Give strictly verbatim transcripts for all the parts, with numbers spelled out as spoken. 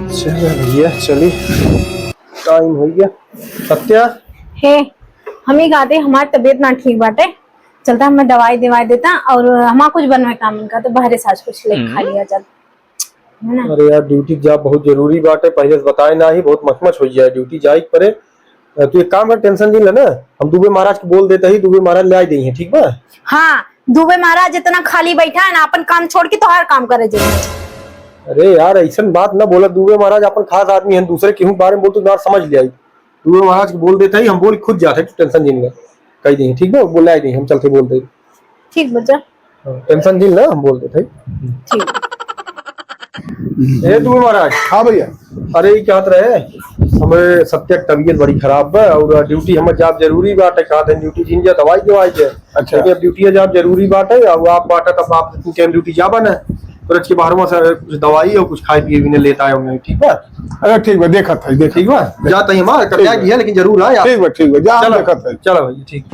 चलो भैया, चली, टाइम हो गया। सत्या। हे, हम ही कहते, हमार तबीयत ना ठीक बाटे, चलता हमें दवाई दिवाई देता और हमार कुछ बनवे काम इनका, तो बाहरे से आज कुछ लेके खा लिया चल, है ना? अरे यार, ड्यूटी जाब बहुत जरूरी बाटे, पहले से बताए ना ही, बहुत मचमच हो जाए, ड्यूटी जाए के परे। अ, तू एक काम कर, टेंशन जिन ले ना, हम दुबे महाराज के बोल देते ही, दुबे महाराज ले आई देई हैं, ठीक बा? हाँ, दुबे महाराज इतना खाली बैठा है ना, अपन काम छोड़ के तोहार काम करे जाइए। अरे यार, ऐसन बात ना बोला, दुबे महाराज अपन खास आदमी हैं, दूसरे केहू के बारे में बोल तो ना समझ लिया। दुबे महाराज के बोल देते ही, हम बोल खुद जाते, तू टेंशन जिन ले, कह देई, ठीक बा? बोला आई देई, हम चलते बोल दे। ठीक बा, जा। हाँ, टेंशन जिन ना, हम बोल देते हैं। ठीक। ए दुबे महाराज। हाँ भैया। अरे, ये कहत रहे, हमें सत्या के तबीयत बड़ी खराब बा और ड्यूटी हमें जाब जरूरी बाटे, कहत हैं ड्यूटी जिन जा, दवाई दवाई दे। अच्छा। लेकिन अब ड्यूटी जाब जरूरी बाटे, अब आप बाटा तब आप के ड्यूटी जाबा ना, तो रच के बाहर में से कुछ दवाई और कुछ खाए पिए भी नहीं लेता है हमने, ठीक बा? अरे ठीक बा, देखत है, देखत ठीक बा, है। जात ही हमार, ठीक कटिया बा। भी है, लेकिन जरूर आए आप। ठीक बा, ठीक बा, जा, हम चलो, देखत है। चलो भैया, ठीक।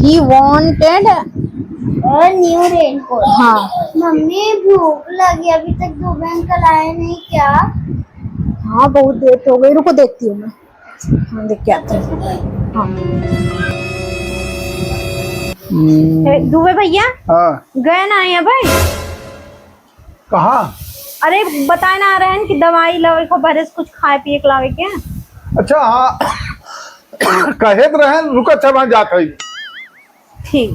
He wanted a new raincoat। हाँ। मम्मी, भूख लगी, अभी तक दुबे अंकल आए नहीं क्या? हाँ, बहुत देर हो गई, रुको, देखती हूँ मैं। हाँ, देख के आती हूँ। हाँ। हम्म। ए, दुबे भैया? हाँ। गए ना आए हैं भाई? कहाँ? अरे, बताए ना रहे हैं कि दवाई लावे को, बाहरे से कुछ खाए पिए के लावे के। अच्छा, हाँ। कहे तो रहे हैं, रुको, अच्छा, वहाँ जात है। ठीक।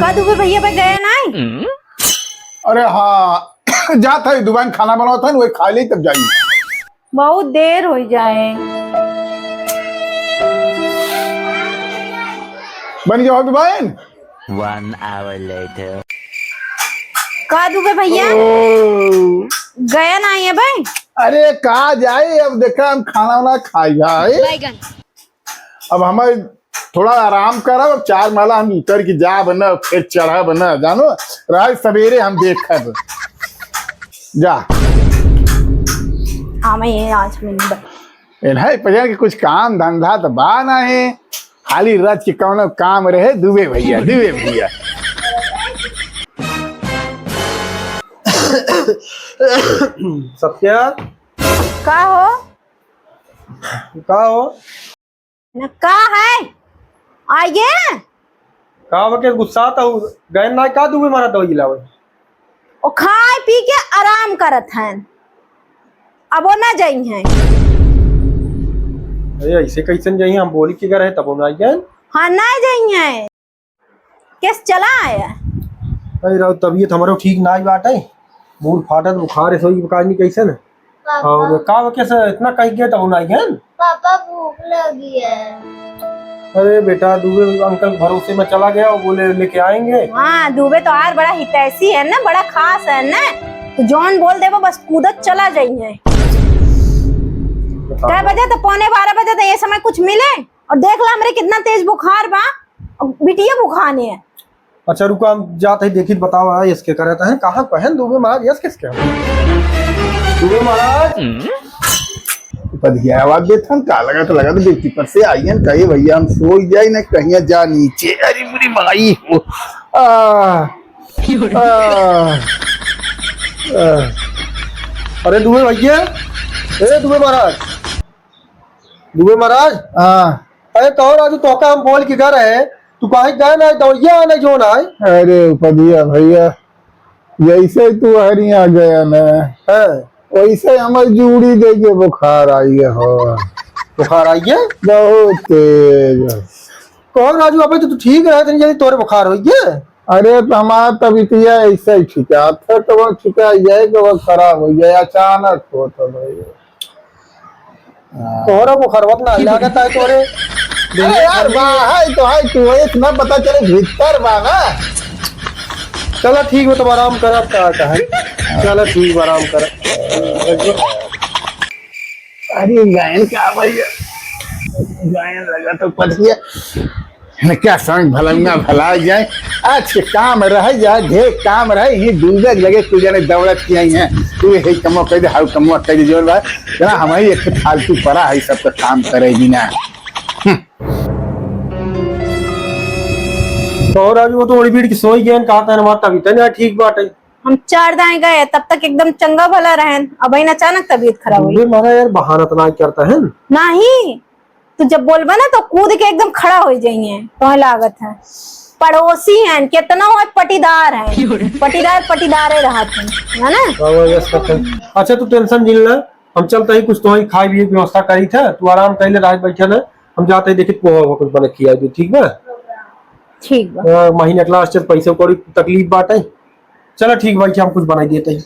का दुबे भैया पे गए ना? अरे हाँ, जात है, दुबे खाना बनावत है, वही खा ली तब जाई। बहुत देर हो जाए। बन गया हो दुबे? One hour later। का दुबे भैया? ओ। गया ना ये भाई? अरे का जाए, अब देखा हम खाना वाना खाई भाई। बैगन। अब हमें थोड़ा आराम करब, अब चार माला हम उतर के जाब न, फिर चढ़ब न, जानो, रात सवेरे हम देखब। जा। हाँ, मैं ये आज में नहीं बता। ए, नहीं, पहले के कुछ काम धंधा तो बा नहीं, खाली रच के कौनो काम रहे, दुबे भैया, दुबे भैया। सत्या। का हो? का हो? न का है? आइए। का बा के गुस्सा त गए ना का दुबे मारा दवाई लावे? ओ खाए पी के आराम करत हैं, अब वो ना जाई हैं। अरे ऐसे कैसन जाई हैं? हम बोली के घर है तब वो ना आई हैं। हाँ, ना जाई हैं। केस चला आया? अरे राव, तबीयत हमरो ठीक ना आई बाटे, मूड़ फाटत, बुखार है, सोई का नहीं कैसन। पापा। और का बा के से इतना कह गया तब ना आई हैं? पापा, भूख लगी है। अरे बेटा, दुबे अंकल भरोसे में चला गया, वो बोले लेके आएंगे। हाँ, दुबे तो यार बड़ा हितैषी है ना, बड़ा खास है ना, तो जौन बोल देबो बस कूदत चला जाई है। बताओ। कै बजे? तो पौने बारह बजे, तो ये समय कुछ मिले? और देख ला हमरे कितना तेज बुखार बा, और बिटिया बुखाने है। अच्छा रुको, हम जात ही देखी, बताओ, हाँ, यस के करत हैं, कहाँ पहन दुबे महाराज, यस किसके हैं? दुबे महाराज। बधिया आवाज देत हन, का लगत, लगत बेटी पर से आई हन, कहे भैया हम सोई जाई ना, कहिया जा नीचे। अरे बुरी माई हो। आ, आ, आ। अरे दुबे भैया, ए दुबे महाराज, दुबे महाराज। हाँ। अरे कहो राजू, तोहका हम बोल के घर है, तू काहे गए ना, दौड़िया आने जो ना है। अरे उपधिया भैया, जैसे तू हरिया गया ना, हाँ। वैसे हमार जूड़ी दे के बुखार आई है हो। बुखार आई है? बहुत तेज। कहो राजू, अबे तो तू ठीक रहे, तनी जल्दी तोरे बुखार हो गया। अरे तो हमार तबीयतिया ऐसे ही ठिकात है, कब ठिका जाए, कब खराब हो जाए, अचानक होत है भाई। हाँ। तोहरा बुखारवा त ना लागत है तोरे। अरे यार, बाहर तो है, तू इतना पता चले भीतर बा ना। चला ठीक बा, तब आराम करब, का कहे। चला ठीक बा, आराम करब। अरे गायन का भैया, गायन लगा तो पतिया। इनका संग भलंगा भला जाए, आज के काम रह जाए, ढेर काम रहे, यही दूसरे जगह कुछ जने दौड़त की आई हैं, तू यही कमो कह दे, हाउ कमो कह दे, जोर बा, जना हम ही एक फालतू पड़ा है, सबका काम करे बिना। हम्म। तो और आज वो तो बड़ी भीड़ की सोई गए, कहा था हमारा तबीयत ना ठीक बाटे। हम चार दाएं गए, तब तक एकदम चंगा भला रहन, अब ही अचानक तबीयत खराब हुई। बूढ़े मारा यार, बहाना तो ना करता है। नहीं, तू जब बोलबा ना तो कूद के एकदम खड़ा हो जाइए, तो लागत है पड़ोसी हैं, कितना हो पटीदार हैं, पटीदार पटीदारे रहत हैं, है ना? हाँ, वो व्यस्त है। अच्छा, तू टेंशन जिन ले, हम चलते ही कुछ तो ही खाए पिए की व्यवस्था करी था, तू आराम कर ले, रात बैठे ना, हम जाते ही देखी पोहा हुआ कुछ बने खिया दे, ठीक बा? ठीक बा। हाँ, महीना के लास्ट है, पैसे कौड़ी तकलीफ बाटे। चलो ठीक भाई, हम कुछ बनाई देते हैं।